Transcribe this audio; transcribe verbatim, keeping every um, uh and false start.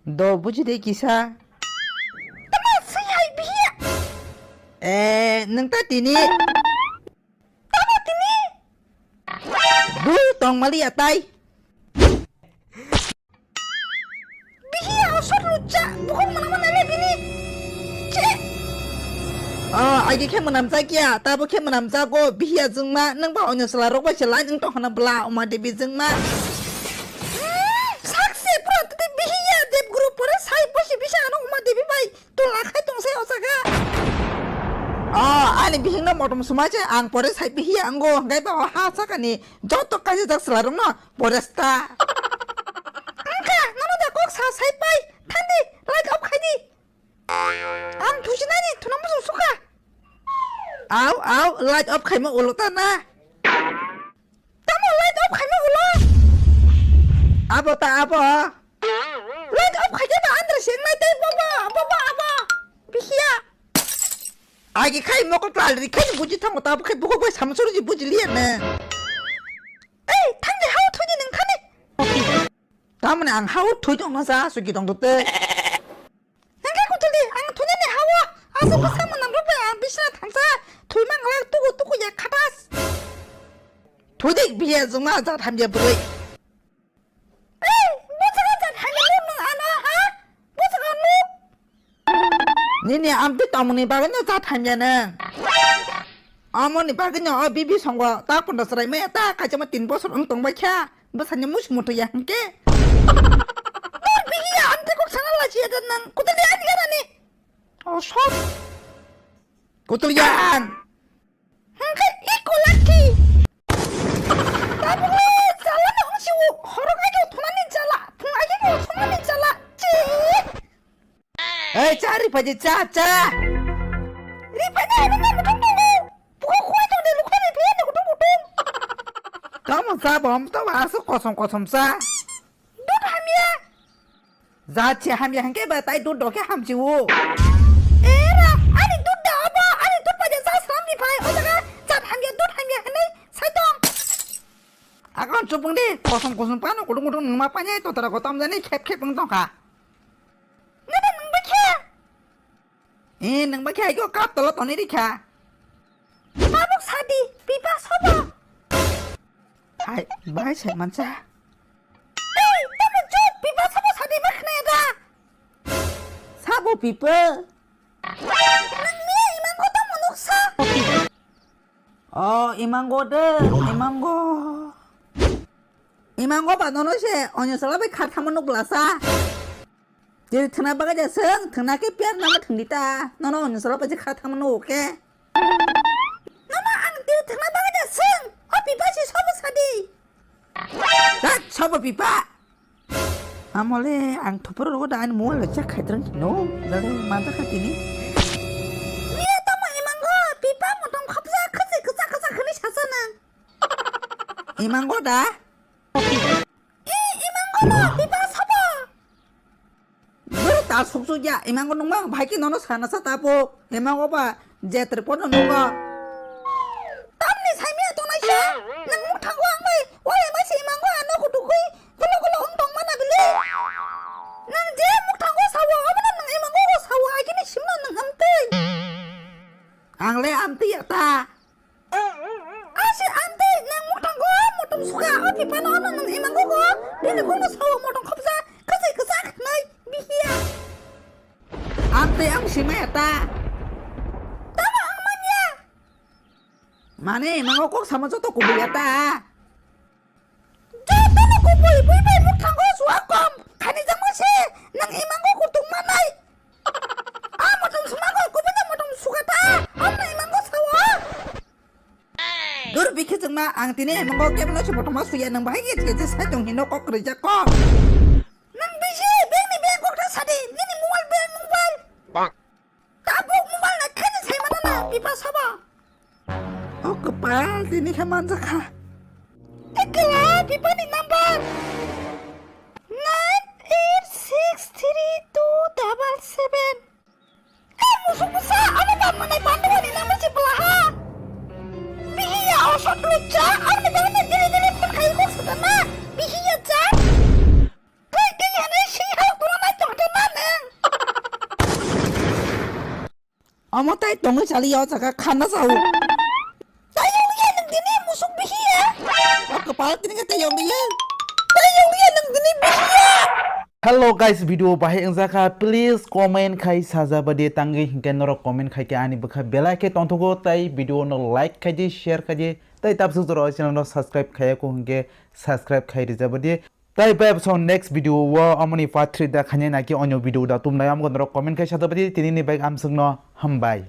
Do buji de kisa. Tama swi hai bihiya. Eh, nung ta tini. Tama tini. Bu tong mali atai. Bihiya osor lucha. Bukan mana mana le bini. Che. Oh, agi khe mwnam jakya, tabo khe mwnam jago, bihiya jwngma, nung ba onyo chwla rok bai se line wng tong khana bla, Uma Devi jwngma. Hmm, sakse pro tete bihiya Dev Guru pore sai bosi bisa ano Uma Devi bai tola khai tong sai o jaga. Oh, ani bihing no motom sumai se ang pore sai bihiya ango, hwnkhe ba o ha sakani joto kaisa jak chwla rok no pore sta. Angkha, nono da kok sa sai pai, thandi, light off khai di. Ang thusinani thuna musu suka. Au, au, light off khaima ulo ta na. Tamo light off khaima ulo? Abo ta abo. Light off khaikhe ba andra seng nai tei bobo, bobo abo. Bihiya. Agi khai mokol klal ri khai buji thango ta khai buko bai samsuru ji buji liya na. Ei, thangni hao thudi nang khani. Tamoni ang hao thudi tong na sa suki tong te. Hingke kutuli, ang thunini hawo, aswk bwsa mwnam rok bai ang bisina thangsa, thwi manglak tuku tuku ya khatas. Thudik biya juma jat hamya bwrwi. Ei, bwsa jat hamya nuk nung ano, ha? Bwsa nuk. Nini amtwi tongmungni bagwi no jat hamya nung. Amoni bagwi no o bibi songo ta pondo chwrai maya ta khaijama tin bosor wng tongbai kha. Bwsani musi mutu ya hwnkhe. Tor bihiya ang tei kok sana lachi ya dan nang. Kutuli ani gana ni. Oh, sot. Kutuli ya ang. Hwnkhe iko laki. Tabuk le jala na hong siu. Horok ai kau thunani jala. Phung ai kau thunani jala. Chi. Ei, cha, ri phaidi, cha, cha. Ri phaidi, ano na muthung tongo. Bukhuk khwai tong de, lukha ri phaidi, kutung kutung. Tamo cha, bom, tamo aswk kosom kosom cha. Dud hamya. Ja, che hamya hwnkhe ba, tai dud dokhe hamchi o. Era, ani dud da abo, ani dud phaidi cha sram ri phai, o jaga, jat hamya, dud hamya hwnwi sai tong. Akon chupung de, kosom kosom pano, kutung kutung nungma panya, to tara kotom jani, khep khep wng tongkha. Nini nung bakhe? Eh, nung bakhe aiko kap tolo toni rikha. Tabuk sadi, pipa sobo. Hai, bai sai mansa. Ei, tamo chuk, pipa sobo sadi bakhnaya da. Sabo pipa. Nungni imango tamo nuksa. Oh, imango de, imango. Imango ba nono se onyo sala bai kharthamo nuk blasa. Tiri thwna bagwi da swng, thwna khe piar nama thwngdi ta. Nono onyo sala bai kharthamo nuk khe. Nono ang tiri thwna bagwi da swng, o pipa si sobo sadi. Tat sobo pipa. Amole ang thopor rogo da ani mobile bai check khai drang no. Dale manta kha tini. Niya tamo imango pipa motong khapsa khasi kasa kasa khani sasa nang. Imango da? I imango da pipa sabo. Boro ta suk suk ya imango nungma bhai ki nono sana sa tapo. Imango ba jetre pono nungo. Tamni saimia tongnai sa? Nang muk thango ang bai. Wale mai se imango ano kutukui. Kulo kulo wng tong mana bili. Nang je muk thango sawo, abono nang imango sawo, agini simno nang amtwi. Ang le amtwi ya ta. Asi amtwi nang muk thango, mutung suka, o pipano ano nang imango go. Bini kuno sawo mutung khopsa, kasi kasa khnai, bihiya. Amtwi ang simaya ta. Tamo ang manya. Mane, mango kok sama joto kubui ya ta. Jotono kubui, bui bai muk thango suwa kom. Khani jangma se, nang imango kutung manai. A mutung sumango, kubui na mutung suka ta. Amna imango sawa. Dur bikhe jengma, ang tini imango kebno se mutung ma suya nang bahai ge ge sai tong hino kok reja kok. Nang bisi, beng ni beng kok ta sadi, nini mobile beng mobile. Tabuk mobile na khani sai mana na, pipa sabo. O kwpal, tini khe manjakha. Ekla, pipani number nine eight six three two double seven. Eh, musuk bwsa, ano bap manai bandugani number se bwla ha. Bihiya, osot lucha, ano bap manai dili dili phone khai kok sutana. Bihiya cha. Tei tei hwnwi swi halok tongna nai tong de Omo tai tongwi chaliya o jaga khanna chao. Tai yong ya nwng tini musuk bihiya. O kwpal tini khe tai yong ya. Tai yong ya nwng tini bihiya. Hello guys, video bahai wngjakha, please comment khai sajabadi tangwi hinkhe norok comment khai khe ani bwkha belai khe tongthogo, tai video no like khai di, share khai di, tai tabsuk jora o channel no subscribe khaiya kho hinkhe subscribe khai rijabadi. Tai bai bwsong next video o amoni part three da khainai naki onyo video da tumnai amgo norok comment khai sajabadi, tini ni bai amsuk no hambai.